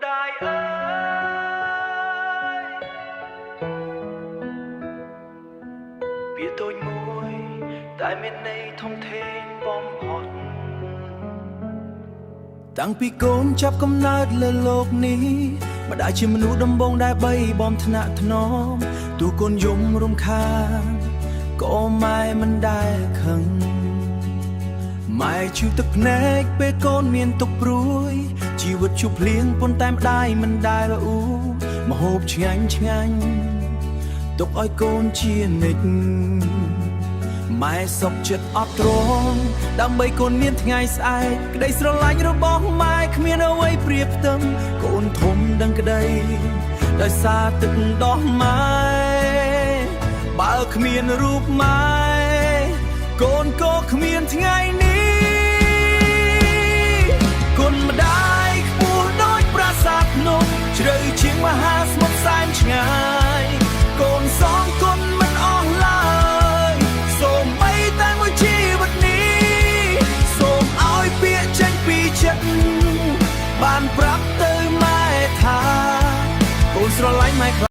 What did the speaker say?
ដាយអើយពាក្យតូចមួយតែមានន័យធំធេងបំផុតតាំងពីកូនចាប់កំណើតលើលោកនេះម្ដាយជាមនុស្សដំបូងដែលបីបំថ្នាក់ថ្នមទូកូនយំរំខានក៏ម៉ែមិនដែលខឹង ម៉ែជឿទឹកភ្នែកពេលកូនមានទុក្ខព្រួយជីវិតជួបភ្លៀងប៉ុន្តែម្ដាយមិនដែលរអ៊ូមហូបឆ្ងាញ់ឆ្ងាញ់ទុកឲ្យកូនជានិច្ចម៉ែសុកចិត្តអត់ទ្រាំដើម្បីកូនមានថ្ងៃស្អែកក្តីស្រឡាញ់របស់ម៉ែគ្មានអ្វីប្រៀបផ្ទឹមកូនធំដឹងក្តីដោយសារទឹកដោះម៉ែបើគ្មានរូបម៉ែកូនក៏គ្មានថ្ងៃនេះគុណម្ដាយខ្ពស់ដូចប្រាសាទភ្នំជ្រៅជាងមហាសមុទ្រសែនឆ្ងាយកូនសងគុណមិនអស់ឡើយសូម្បីតែមួយជីវិតនេះសូមឲ្យពាក្យចេញពីចិត្តបានប្រាប់ទៅម៉ែថាកូនស្រឡាញ់ម៉ែខ្លាំង។